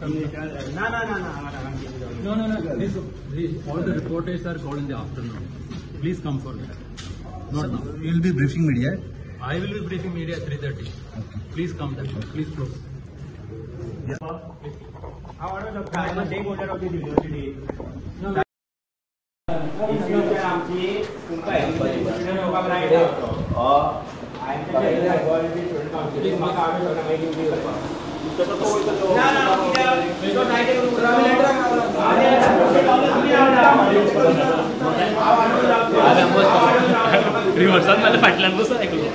ना ना ना. No, no, no. This, all the reporters are called in the afternoon. Please come for that. Not now. You will be briefing media? I will be briefing media at 3:30. Okay. Please come then. Please close. I am a stakeholder of this university. No, no. आमची तुमकां right आहा. रिवर्सान नाल्यार फाटल्यान बसून आयकलो.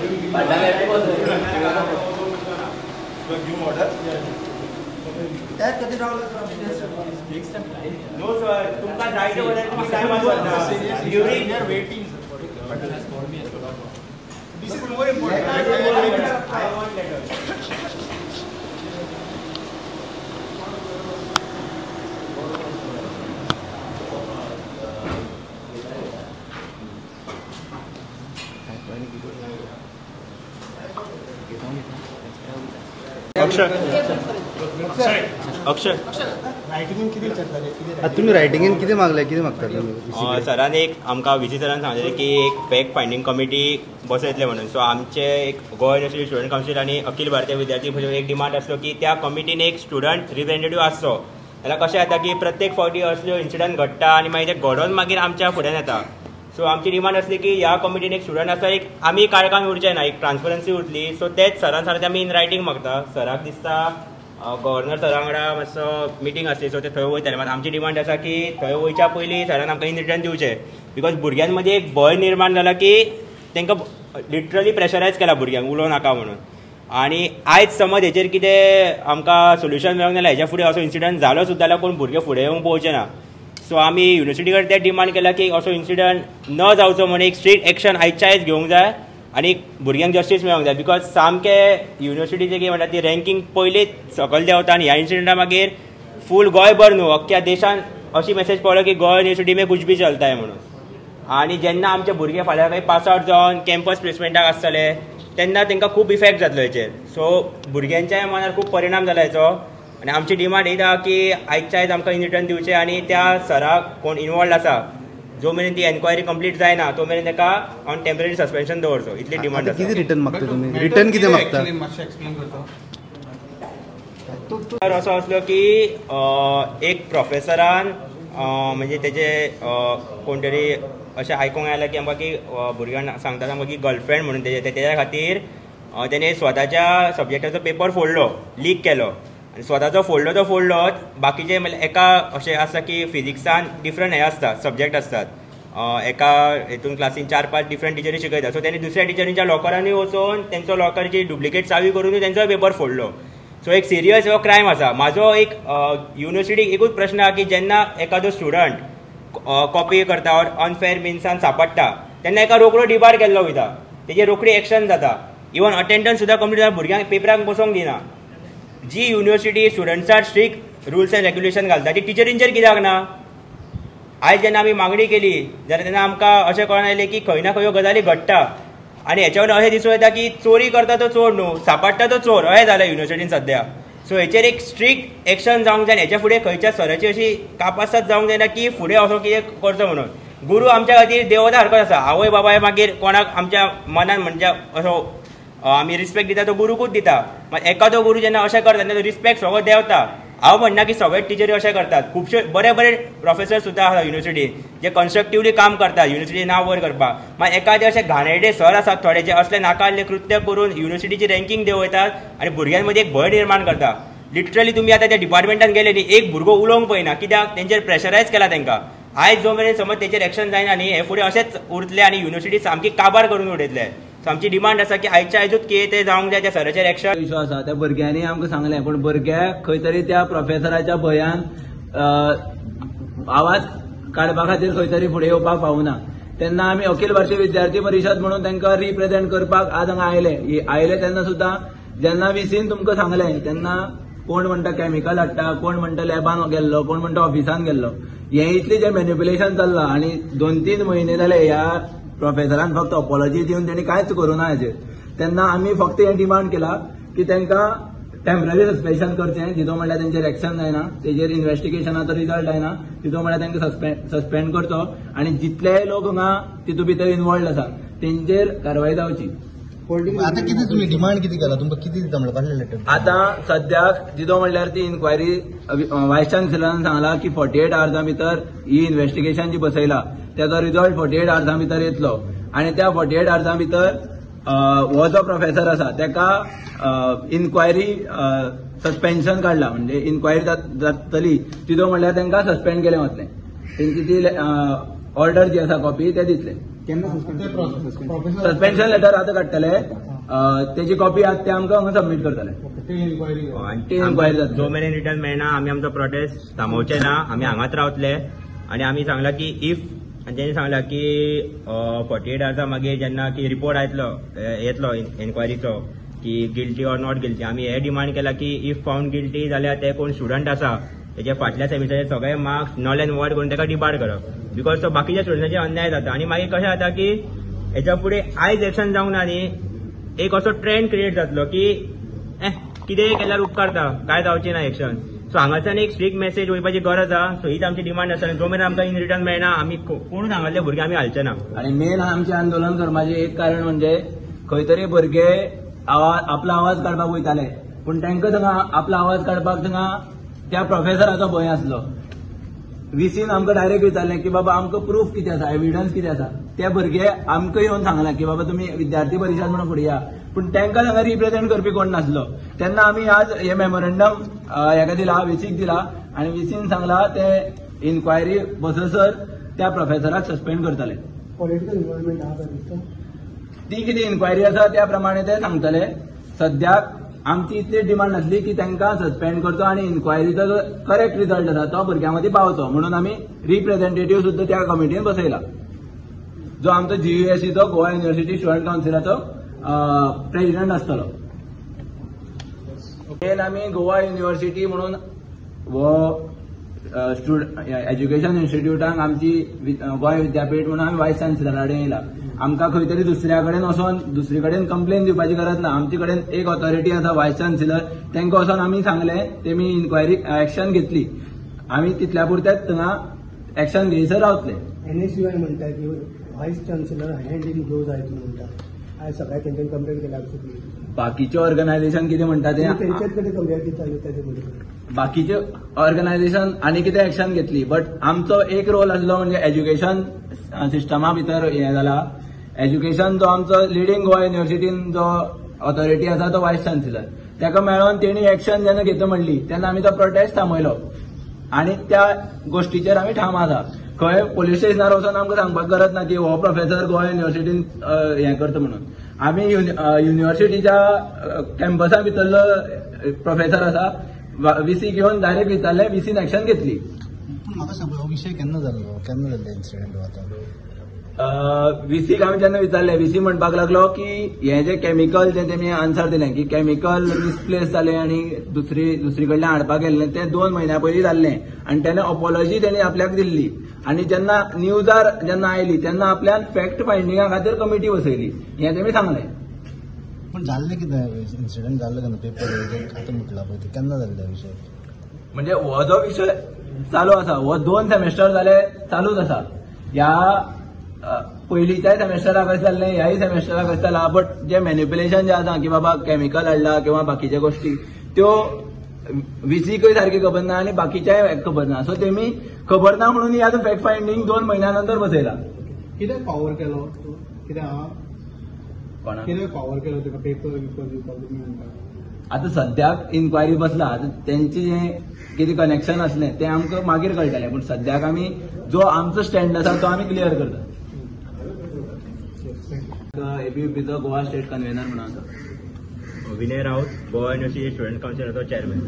No sir, तुमकां जाय ते वयर तुमी टायमार वता. This is more important. I want letter. Akshay Akshay तुम्ही रायटिंगेन कितें मागलें, कितें मागता तुमी? सरान एक आमकां व्ही सी सरान सांगलें की एक फॅक्ट फायंडींग कमिटी बसयतले म्हणून. सो आमचे एक गोवा युनिवर्सिटी स्टुडंट कावन्सील आनी अखिल भारतीय विद्यार्थी परिशद एक डिमांड आसलो की त्या कमिटीन एक स्टुडंट रिप्रेझेंटेटिव्ह आसचो. जाल्यार कशें जाता की प्रत्येक फावटी असल्यो इन्सिडंट घडटा आनी मागीर ते घडोवन मागीर आमच्या फुड्यान येता. सो आमची डिमांड आसली की ह्या कमिटीन एक स्टुडंट आसता, एक आमी काळखान उरचे ना, एक ट्रान्सपरन्सी उरतली. सो तेच सरान सांगलें आमी इन रायटींग मागता. सराक दिसता गव्हर्नर सरा वांगडा मातसो मिटींग आसली, सो ते थंय वयताले. मात आमची डिमांड आसा की थंय वयच्या पयलीं सरान आमकां इन रिटर्न दिवचें, because भुरग्यां मदीं एक भंय निर्माण जाला की तांकां लिटरली प्रेशरायज केला भुरग्यांक उलोवं नाका म्हणून. आनी आयज समज हेचेर कितें आमकां सोल्युशन मेळोंक ना जाल्यार हेच्या फुडें असो इन्सिडंट जालो सुद्दां जाल्यार कोण भुरगे फुडें येवंक पळोवचे ना. सो आमी युनिवर्सिटी कडेन ते डिमांड केला की असो इन्सिडंट न जावचो म्हणून एक स्ट्रिक्ट एक्शन आयच्या आयज घेवंक जाय आनी भुरग्यांक जस्टीस मेळोंक जाय. Because सामके युनिवर्सिटीचे कितें म्हणटा ती रँकींग पयलींच सकयल देंवता आनी ह्या इन्सिडंटा मागीर फूल गोंयभर न्हू अख्ख्या देशान अशी मेसेज पावलो की गोवा युनिवर्सिटी में कुछ भी चलता है म्हणून. आनी जेन्ना आमचे भुरगे फाल्यां काही पास आवट जावन कॅम्पस प्लेसमेंटाक आसतले तेन्ना तांकां खूब इफेक्ट जातलो हेचेर. सो भुरग्यांच्याय मनार खूब परिणाम जाला हेचो. आनी आमची डिमांड ही आहा की आयच्या आयज आमकां इन रिटर्न दिवचें आनी त्या सराक कोण इनवॉल्ड आसा जो मेरेन ती एन्क्वायरी कंप्लीट जायना तो मेरेन ताका ऑन टेम्पररी सस्पेन्शन दवरचो, इतली डिमांड आसा. कितें रिटर्न मागता तुमी? रिटर्न कितें मागता? तर असो आसलो की एक प्रोफेसरान म्हणजे तेजे कोण तरी अशें आयकूंक आयलां की आमकां की भुरग्यांक सांगतात आमकां की गर्लफ्रेंड म्हणून तेजे तेज्या खातीर तेणे स्वताच्या सब्जेक्टाचो पेपर फोडलो, लीक केलो. आनी स्वताचो फोडलो तो फोडलोच, बाकीचे म्हणल्यार एका अशें आसता की फिजिक्सान डिफरंट हे आसता सब्जेक्ट आसतात, एका हेतून क्लासीन 4-5 डिफरंट टिचरी शिकयतात. सो तेणी दुसऱ्या टिचरींच्या लॉकरांनी वचून तेंचो लॉकरची डुप्लिकेट चावी करून तेंचोय पेपर फोडलो. सो एक सिरियस हो क्रायम आसा. म्हाजो एक युनिवर्सिटीक एकूच प्रश्न आहा की जेन्ना एखादो स्टुडंट कॉपी करता ऑर अनफेयर मिन्सान सापडटा तेन्ना एका रोकडो डिबार केल्लो वयता, तेजेर रोखडी एक्शन जाता. इवन अटेंडन्स सुद्दां कंप्लीट जाता, भुरग्यांक पेपराक बसोंक दिना. जी युनिवर्सिटी स्टुडंट्सार स्ट्रिक्ट रुल्स एंड रेग्युलेशन घालता ती टिचरींचेर कित्याक ना? आयज जेन्ना आमी मागणी केली जाल्यार तेन्ना आमकां अशें कळोन आयलें की खंय ना खंय ह्यो गजाली घडटा. आनी हेच्या वयल्यान अशें दिसून येता की चोरी करता तो चोर न्हू, सापडटा तो चोर, अशें जालें युनिवर्सिटीन सद्या. सो हेचेर एक स्ट्रिक्ट एक्शन जावंक जाय. हेच्या फुडें खंयच्या सराची अशी कापासात जावंक जायना की फुडें असो कितें करचो म्हणून. गुरू आमच्या खातीर देवता सारकोच आसा, आवय बापाय मागीर कोणाक आमच्या मनान म्हणजे असो आमी रिस्पेक्ट दिता तो गुरुकूच दिता. मात एकादो गुरू जेन्ना अशें करता तेन्ना तो रिस्पेक्ट सगळो देंवता. हांव म्हणना की सगळे टिचरी अशें करतात, खुबशे बरे बरे प्रोफेसर सुद्दां आसा युनिवर्सिटीन जे कन्स्ट्रक्टिवली काम करतात युनिवर्सिटी नांव वयर करपाक. मात एकादे अशे घाणेरडे सर आसात थोडे जे असले नाकाल्ले कृत्य करून युनिवर्सिटीची रँकींग देंवयतात आनी भुरग्यां मदीं एक भंय निर्माण करता. लिटरली तुमी आतां त्या डिपार्टमेंटान गेले न्ही, एक भुरगो उलोवंक पळयना, कित्याक तेंचेर प्रेशरायज केला तांकां. आयज जो मेरेन समज तेचेर एक्शन जायना न्ही, हे फुडें अशेंच उरतले आनी युनिवर्सिटी सामकी काबार करून उडयतले. सो आमची डिमांड आसा की आयच्या आयजूच कितें तें जावंक जाय, त्या सराचेर एक्शन. इशू आसा त्या भुरग्यांनी आमकां सांगलें, पूण भुरग्याक खंय तरी त्या प्रोफेसराच्या भंयान आवाज काडपा खातीर खंय तरी फुडें येवपाक पावना. तेन्ना आमी अखिल भारतीय विद्यार्थी परिशद म्हणून तांकां रिप्रेझेंट करपाक आज हांगा आयले. आयले तेन्ना सुद्दां जेन्ना व्हीसीन तुमकां सांगलें तेन्ना कोण म्हणटा केमिकल हाडटा, कोण म्हणटा लॅबान गेल्लो, कोण म्हणटा ऑफिसान गेल्लो, हें इतलें जें मॅनिप्युलेशन चल्लां. आनी 2-3 म्हयने जाले ह्या प्रोफेसरान फक्त अपॉलॉजी दिवन तेणी कांयच करूं ना हेजेर. तेन्ना आमी फक्त हें डिमांड केला की तांकां टेम्पररी सस्पेन्शन करचें. जितो म्हणल्यार तेंचेर एक्शन जायना, तेजेर इन्व्हेस्टिगेशनाचो रिजल्ट जायना, तितू म्हणल्यार तांकां सस्पेंड करचो आनी जितलेय लोक हांगा तितू भितर इन्वॉल्ड आसा तेंचेर कारवाय जावची. आता किती तुम्ही डिमांड किती केला, तुमकां किती दिता म्हणल्यार कसलें लेटर? आता सद्याक जितो म्हणल्यार ती इन्क्वायरी वायस चान्सलरान सांगला की 48 आवर्सां भितर ही इन्व्हेस्टिगेशन जी बसयला तेजो रिजल्ट 48 आवर्सां भितर येतलो आनी त्या 48 आवर्सां भितर हो जो प्रोफेसर आसा तेका इन्क्वायरी सस्पेन्शन काडला, म्हणजे इन्क्वायरी जातली तितू म्हणल्यार तांकां सस्पेंड केलें वतलें, तेंची ती ऑर्डर जी आसा कॉपी ते दितले. सस्पेन्शन लेटर आतां काडटले, तेजी कॉपी आतां ते आमकां हांगा सबमीट करतले. ती इन्क्वायरी जातली. जो मेरेन रिटर्न मेळना आमी आमचो प्रोटेस्ट थांबोवचे ना, आमी हांगाच रावतले. आनी आमी सांगला की if आनी तेणी सांगला की 48 आवर्सां मागीर जेन्ना की रिपोर्ट येतलो इन्क्वायरीचो की गिल्टी ऑर not guilty, आमी हे डिमांड केला की if found guilty जाल्यार ते कोण स्टुडंट आसा तेजे फाटल्या सेमिस्टराचे सगळे मार्क्स नॉल एंड वॉयड करून ताका डिबार करप, because तो बाकीच्या स्टुडंटाचेर अन्याय जाता. आनी मागीर कशें जाता की हेच्या फुडें आयज एक्शन जावंक ना न्ही, एक असो ट्रेंड क्रिएट जातलो की कितेंय केल्यार उपकारता, कांय जावचें ना एक्शन. सो हांगाच्यान एक स्ट्रिक्ट मेसेज वयपाची गरज आसा. सो हीच आमची डिमांड आसा. जो मेरेन आमकां इन रिटर्न मेळना आमी कोणूच हांगासले भुरगे आमी हालचे ना. आनी मेन आमचें आंदोलन करपाचें एक कारण म्हणजे खंय तरी भुरगे आपलो आवाज काडपाक वयताले, पूण तांकां थंगा आपलो आवाज काडपाक थंगा त्या प्रोफेसराचो भंय आसलो. व्हीसीन आमकां डायरेक्ट विचारलें की बाबा आमकां प्रूफ कितें आसा, एविडन्स कितें आसा. ते भुरगे आमकां येवन सांगलां की बाबा तुमी विद्यार्थी परिशद म्हणून फुडें या, पूण तांकां हांगा रिप्रेझेंट करपी कोण नासलो. तेन्ना आमी आज हे मेमोरेंडम हेका दिला, व्हीसीक दिला आनी व्हीसीन सांगला ते इन्क्वायरी बससर त्या प्रोफेसराक सस्पेंड करतले. पॉलिटिकल इन्वॉल्वमेंट आसा दिसता, ती कितें इन्क्वायरी आसा त्या प्रमाणे ते सांगतले. सद्याक आमची इतली डिमांड आसली की तांकां सस्पेंड करचो आनी इन्क्वायरीचो जो करेक्ट रिजल्ट आसा तो भुरग्यां मदीं पावचो म्हणून आमी रिप्रेझेंटेटिव्ह सुद्दां त्या कमिटीन बसयला, जो आमचो जीयूएससीचो गोवा युनिव्हर्सिटी स्टुडंट कावन्सिलाचो प्रेसिडेंट आसतलो. मेन आमी गोवा युनिव्हर्सिटी म्हणून हो एज्युकेशन इन्स्टिट्यूटाक आमची गोंय विद्यापीठ म्हणून आमी वायस चान्सलरा कडेन येयला. आमकां खंय तरी दुसऱ्या कडेन वचोन दुसरी कडेन कंप्लेन दिवपाची गरज ना. आमचे कडेन एक ऑथॉरिटी आसा वायस चान्सलर, तांकां वचोन आमी सांगलें, तेमी इन्क्वायरी एक्शन घेतली. आमी तितल्या पुरतेच थंगा एक्शन घेयसर रावतले. एनएसयूआय म्हणटा की vice chancellor hand in glove जायत म्हणटा, आयज सकाळी तेंच्यान कंप्लेन केल्या. बाकीचे ऑर्गनायझेशन कितें म्हणटा ते तेंच्याच कडेन कंप्लेन दिता ताचे बरोबर बाकीचे ऑर्गनायझेशन आनी कितें एक्शन घेतली, बट आमचो एक रोल आसलो म्हणजे एज्युकेशन सिस्टमा भितर हें जाला. एज्युकेशन जो आमचो लिडींग गोवा युनिव्हर्सिटीन जो ऑथॉरिटी आसा तो वायस चान्सलर, ताका मेळोन तेणी एक्शन जेन्ना घेता म्हणली तेन्ना आमी तो प्रोटेस्ट थांबयलो आनी त्या गोश्टीचेर आमी ठाम आसा. खंय पोलीस स्टेशनार वचोन आमकां सांगपाक गरज ना की हो प्रोफेसर गोवा युनिव्हर्सिटीन हें करता म्हणून. आमी युनिव्हर्सिटीच्या कॅम्पसा भितरलो प्रोफेसर आसा, व्हीसी घेवन डायरेक्ट विचारलें, व्हीसीन एक्शन घेतली. पूण म्हाका सांग, हो विशय केन्ना जाल्लो, केन्ना जाल्लो इन्सिडंट आतां? व्हीसीक आमी जेन्ना विचारलें, व्हीसी म्हणपाक लागलो की हें जें केमिकल जें तेमी आन्सर दिलें की केमिकल मिसप्लेस जालें आनी दुसरी कडल्यान हाडपाक गेल्लें तें 2 म्हयन्या पयलीं जाल्लें आनी तेणें अपॉलॉजी तेणी आपल्याक दिल्ली. आनी जेन्ना न्यूजार जेन्ना आयली तेन्ना आपल्यान फॅक्ट फायंडिंगा खातीर कमिटी बसयली हें तेमी सांगलें. पूण जाल्लें कितें इन्सिडंट जाल्लो केन्ना पेपर आतां म्हटलां पळय तें केन्ना जाल्लें विशय? म्हणजे हो जो विशय चालू आसा हो 2 सेमेस्टर जाले चालूच आसा. ह्या पयलींच्याय सेमेस्टराक कशें जाल्लें, ह्याय सेमेस्टराक कशें जालां, बट जे मॅनिप्युलेशन जें आसा की बाबा केमिकल हाडला किंवा बाकीच्या गोश्टी त्यो व्हीसीकय सारकी खबर ना आनी बाकीच्याय खबर ना. सो तेमी खबर ना म्हणून ही आतां फॅक्ट फायंडींग 2 म्हयन्या नंतर बसयला. कितें पावर केलो कितें आहा, कितें पावर केलो तुका पेपर बिपर दिवपाक तुमी म्हणटा? आतां सद्याक इन्क्वायरी बसला, आतां तेंचें जें कितें कनेक्शन आसलें तें आमकां मागीर कळटलें, पूण सद्याक आमी जो आमचो स्टँड आसा तो आमी क्लियर करता. एबीव्हीपीचो गोवा स्टेट कन्व्हेनर म्हणून आसा विनय राऊत, गोवा युनिव्हर्सिटी स्टुडंट कावन्सिलाचो चेअरमॅन.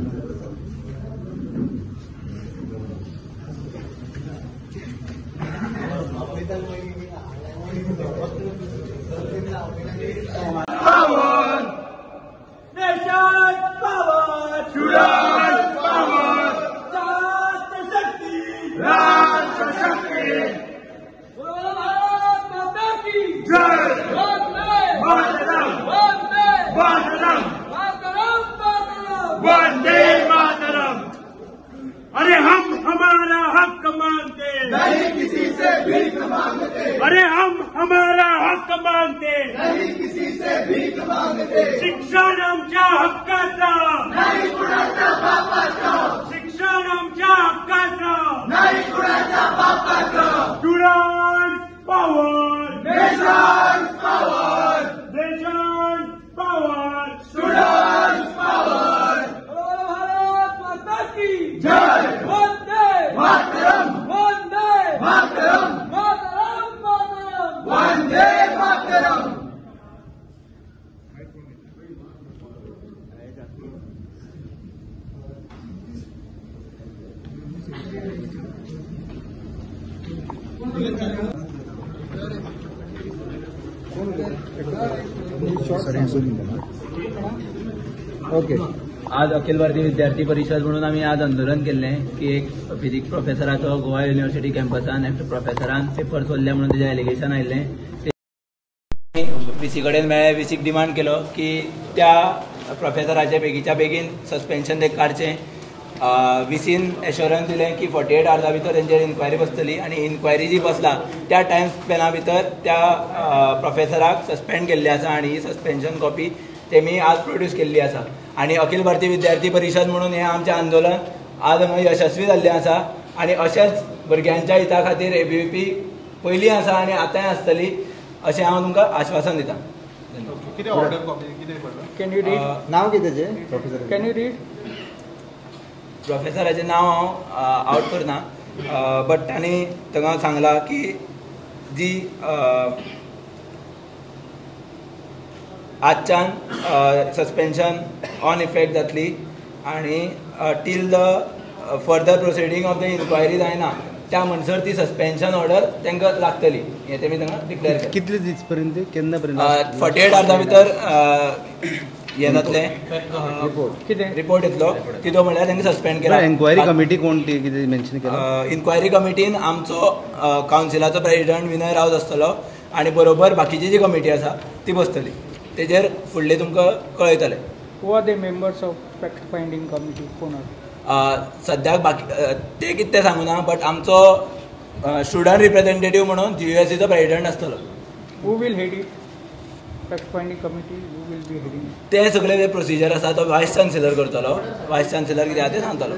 ओके. आज अखिल भारतीय विद्यार्थी परिषद म्हणून आमी आज आंदोलन केल्लें की एक फिजिक्स प्रोफेसराचो गोवा युनिव्हर्सिटी कॅम्पसान एक प्रोफेसरान पेपर चोरले म्हणून तेजें एलिगेशन आयिल्लें. व्ही कडेन मेळ्ळे, व्हीसीक डिमांड केलो की त्या प्रोफेसराचें बेगीच्या बेगीन सस्पेन्शन ते काडचें. व्हीसीन एश्योरन्स दिलें की 48 आवर्सा भितर तेंचेर इन्क्वायरी बसतली आनी इन्क्वायरी जी बसला त्या टायम स्पेना भितर त्या प्रोफेसराक सस्पेंड केल्लें आसा आनी ही सस्पेन्शन कॉपी तेमी आज प्रोड्यूस केल्ली आसा. आनी अखिल भारतीय विद्यार्थी परिषद म्हणून हें आमचें आंदोलन आज हांगा यशस्वी जाल्लें आसा आनी अशेंच भुरग्यांच्या हिता खातीर एबीव्हीपी पयलीं आसा आनी आतांय आसतली अशें हांव तुमकां आश्वासन दितां. नांव कितें प्रोफेसर? प्रोफेसराचें नांव हांव आवट करना, बट तांणी थंगा सांगलां की जी आजच्यान सस्पेन्शन ऑन इफेक्ट जातली आनी till the further proceeding of the inquiry जायना त्या म्हणसर ती सस्पेन्शन ऑर्डर तांकां लागतली हें तेमी तांकां डिक्लेअर केलें. कितले दीस पर्यंत, केन्ना पर्यंत? 48 आवर्सा भितर हें जातलें, रिपोर्ट येतलो. तितू म्हणल्यार तांकां सस्पेंड केला. एन्क्वायरी कमिटी कोण ती कितें मेन्शन केलां? इन्क्वायरी कमिटीन आमचो कावन्सिलाचो प्रेसिडंट विनय रावत आसतलो आनी बरोबर बाकीची जी कमिटी आसा ती बसतली. तेजेर फुडले तुमकां कळयतले. Who are the members of fact finding committee? कोण सद्याक बाकी ते कितें तें सांगूना, बट आमचो स्टुडंट रिप्रेझेंटेटीव म्हणून जीयूएससीचो प्रेसिडंट आसतलो. Who will head it? Fact finding committee who will be heading? ते सगळे जे प्रोसिजर आसा तो वायस चान्सलर करतलो. वायस चान्सलर कितें आसा तें सांगतलो.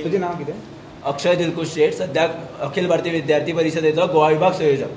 तुजें नांव कितें? अक्षय दिलकुश शेठ, सद्याक अखिल भारतीय विद्यार्थी परिषदेचो गोवा विभाग संयोजक.